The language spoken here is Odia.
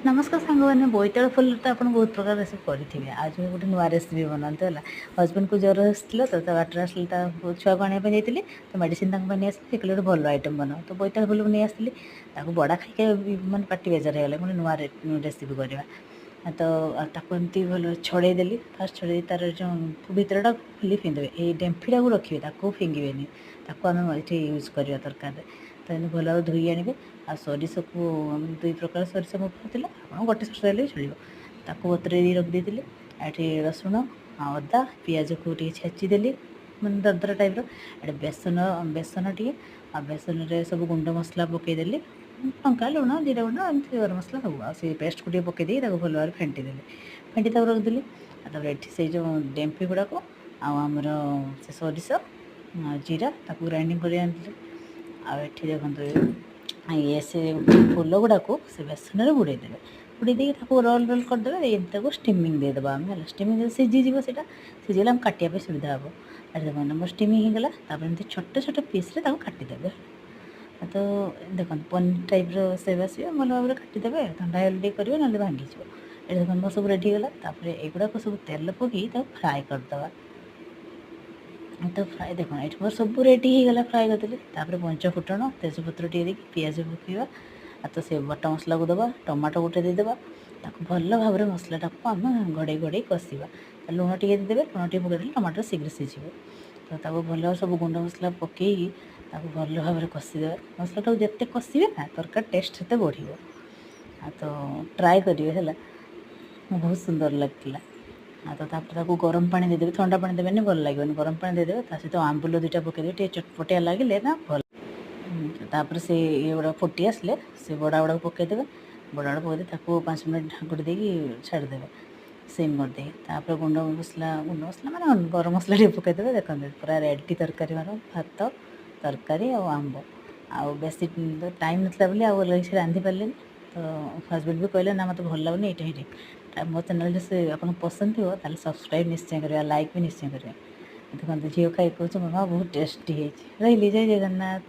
ନମସ୍କାର ସାଙ୍ଗମାନେ। ବୋଇତାଳୁ ଫୁଲରେ ତ ଆପଣ ବହୁତ ପ୍ରକାର ରେସିପି କରିଥିବେ। ଆଜି ମୁଁ ଗୋଟେ ନୂଆ ରେସିପି ବନାନ୍ତୁ ହେଲା। ହଜବେଣ୍ଡକୁ ଜ୍ୱର ଆସିଥିଲା ତ ତା ବାଟରେ ଆସିଲେ, ତା ଛୁଆକୁ ଆଣିବା ପାଇଁ ଯାଇଥିଲି ତ ମେଡ଼ିସିନ ତାଙ୍କ ପାଇଁ ନେଇ ଆସିଲି। ସେ କହିଲେ, ଗୋଟେ ଭଲ ଆଇଟମ୍ ବନାଅ। ତ ବୋଇତାଳୁ ଫୁଲକୁ ନେଇ ଆସିଥିଲି। ତାକୁ ବଡ଼ା ଖାଇକି ମାନେ ପାଟି ବେଜାର ହେଇଗଲା। ଗୋଟେ ନୂଆ ରେସିପି କରିବା ତ ତାକୁ ଏମିତି ଭଲ ଛଡ଼େଇ ଦେଲି। ଫାଷ୍ଟ ଛଡ଼େଇ ତାର ଯେଉଁ ଭିତରଟା ଖୋଲି ଫିଙ୍ଗିଦେବେ। ଏଇ ଡେମ୍ଫିଟାକୁ ରଖିବେ, ତାକୁ ଫିଙ୍ଗିବେନି। ତାକୁ ଆମେ ଏଠି ୟୁଜ୍ କରିବା ତରକାରୀରେ। ତ ଏମିତି ଭଲ ଭାବେ ଧୋଇ ଆଣିବେ। ଆଉ ସୋରିଷକୁ, ଦୁଇ ପ୍ରକାର ସୋରିଷ ମୋ ପାଖରେ ଥିଲା, ଆପଣ ଗୋଟେ ସୋରିଷ ହେଲେ ବି ଚଳିବ। ତାକୁ ବତୁରେଇ ଦେଇ ରଖିଦେଇଥିଲି। ଆଉ ଏଠି ରସୁଣ ଆଉ ଅଦା, ପିଆଜକୁ ଟିକେ ଛେଚିଦେଲି, ମାନେ ଦରଦରା ଟାଇପ୍ର। ଏଠି ବେସନ, ବେସନ ଟିକେ ଆଉ ବେସନରେ ସବୁ ଗୁଣ୍ଡ ମସଲା ପକାଇଦେଲି, ଲଙ୍କା, ଲୁଣ, ଜିରା ଗୁଣ୍ଡ, ଏମିତି ଗରମ ମସଲା ସବୁ। ଆଉ ସେଇ ପେଷ୍ଟକୁ ଟିକେ ପକାଇ ଦେଇକି ତାକୁ ଭଲ ଭାବରେ ଫେଣ୍ଟି ଦେଲି। ଫେଣ୍ଟି ତାକୁ ରଖିଦେଲି। ଆଉ ତାପରେ ଏଠି ସେଇ ଯେଉଁ ଡେମ୍ଫି ଗୁଡ଼ାକ ଆଉ ଆମର ସେ ସୋରିଷ, ଜିରା, ତାକୁ ଗ୍ରାଇଣ୍ଡିଙ୍ଗ କରି ଆଣିଥିଲି। ଆଉ ଏଠି ଦେଖନ୍ତୁ, ଇଏ ସେ ଫୁଲ ଗୁଡ଼ାକୁ ସେ ବେସନରେ ବୁଡ଼େଇ ଦେବେ। ବୁଡ଼େଇ ଦେଇକି ତାକୁ ରୋଲ୍ ରୋଲ୍ କରିଦେବେ। ଏମିତି ତାକୁ ଷ୍ଟିମିଂ ଦେଇଦେବା ଆମେ ହେଲା। ଷ୍ଟିମିଂ ଦେଲେ ସିଝିଯିବ ସେଇଟା। ସିଝିଗଲେ ଆମେ କାଟିବା ପାଇଁ ସୁବିଧା ହେବ। ଏଠି ଦେଖନ୍ତୁ, ମୋର ଷ୍ଟିମିଂ ହେଇଗଲା। ତାପରେ ଏମିତି ଛୋଟ ଛୋଟ ପିସ୍ରେ ତାକୁ କାଟିଦେବେ। ତ ଦେଖନ୍ତୁ, ପନିର ଟାଇପ୍ର ସେପ୍ ଆସିବ। ଭଲ ଭାବରେ କାଟିଦେବେ। ଥଣ୍ଡା ହେଇଗଲେ ଟିକେ କରିବେ, ନହେଲେ ଭାଙ୍ଗିଯିବ। ଏଠି ଦେଖନ୍ତୁ, ମୋର ସବୁ ରେଡ଼ି ହେଇଗଲା। ତାପରେ ଏଗୁଡ଼ାକ ସବୁ ତେଲ ପକାଇ ତାକୁ ଫ୍ରାଏ କରିଦେବା। ତ ଫ୍ରାଏ ଦେଖନ୍ତୁ, ଏଠି ମୋର ସବୁ ରେଡ଼ି ହେଇଗଲା। ଫ୍ରାଏ କରିଦେଲି। ତାପରେ ପଞ୍ଚ ଫୁଟଣ, ତେଜପତ୍ର ଟିକେ ଦେଇକି ପିଆଜ ପକାଇବା। ଆଉ ତ ସେ ବଟା ମସଲାକୁ ଦେବା, ଟମାଟୋ ଗୋଟେ ଦେଇଦେବା। ତାକୁ ଭଲ ଭାବରେ ମସଲାଟାକୁ ଆମେ ଘୋଡ଼େଇ ଘୋଡ଼େଇ କଷିବା। ଲୁଣ ଟିକେ ଦେଇଦେବେ। ଲୁଣ ଟିକେ ପକାଇଦେଲେ ଟମାଟୋ ଶୀଘ୍ର ସିଝିବ। ତ ତାକୁ ଭଲ ସବୁ ଗୁଣ୍ଡ ମସଲା ପକାଇକି ତାକୁ ଭଲ ଭାବରେ କଷିଦେବେ। ମସଲାଟାକୁ ଯେତେ କଷିବେ ନା, ତରକାରୀ ଟେଷ୍ଟ ସେତେ ବଢ଼ିବ। ଆଉ ତ ଟ୍ରାଏ କରିବେ ହେଲା, ବହୁତ ସୁନ୍ଦର ଲାଗିଥିଲା। ଆଉ ତ ତାପରେ ତାକୁ ଗରମ ପାଣି ଦେଇଦେବେ। ଥଣ୍ଡା ପାଣି ଦେବେନି, ଭଲ ଲାଗିବନି। ଗରମ ପାଣି ଦେଇଦେବେ, ତା ସହିତ ଆମ୍ବୁଲ ଦୁଇଟା ପକାଇଦେବେ। ଟିକେ ଚଟପଟିଆ ଲାଗିଲେ ନା ଭଲ। ତାପରେ ସେ ଇଏ ଗୁଡ଼ା ଫୁଟି ଆସିଲେ ସେ ବଡ଼ା ଗୁଡ଼ାକୁ ପକାଇଦେବେ। ବଡ଼ା ଗୁଡ଼ା ପକାଇଦେଇ ତାକୁ 5 ମିନିଟ୍ ଢାଙ୍କୁଡ଼ି ଦେଇକି ଛାଡ଼ିଦେବେ, ସିମ୍ କରିଦେଇକି। ତାପରେ ଗୁଣ୍ଡ ମସଲା, ଗୁଣ୍ଡ ମସଲା ମାନେ ଗରମ ମସଲା ଟିକେ ପକାଇଦେବେ। ଦେଖନ୍ତୁ, ପୁରା ରେଡ଼ି ତରକାରୀ ମୋର। ଭାତ, ତରକାରୀ ଆଉ ଆମ୍ବ। ଆଉ ବେଶୀ ଟାଇମ୍ ନଥିଲା ବୋଲି ଆଉ ଅଲଗା କିଛି ରାନ୍ଧି ପାରିଲିନି। ତ ହଜବେଣ୍ଡ ବି କହିଲେ, ନା, ମୋତେ ଭଲ ଲାଗୁନି, ଏଇଟା ହିଁ ଠିକ୍। ମୋ ଚ୍ୟାନେଲ୍ରେ ସେ ଆପଣଙ୍କୁ ପସନ୍ଦ ଥିବ, ତାହେଲେ ସବସ୍କ୍ରାଇବ୍ ନିଶ୍ଚୟ କରିବେ, ଲାଇକ୍ ବି ନିଶ୍ଚୟ କରିବେ। ଦେଖନ୍ତୁ, ଝିଅ ଖାଇ କହୁଛି, ମାମା, ବହୁତ ଟେଷ୍ଟି ହେଇଛି। ରହିଲି, ଜୟ ଜଗନ୍ନାଥ।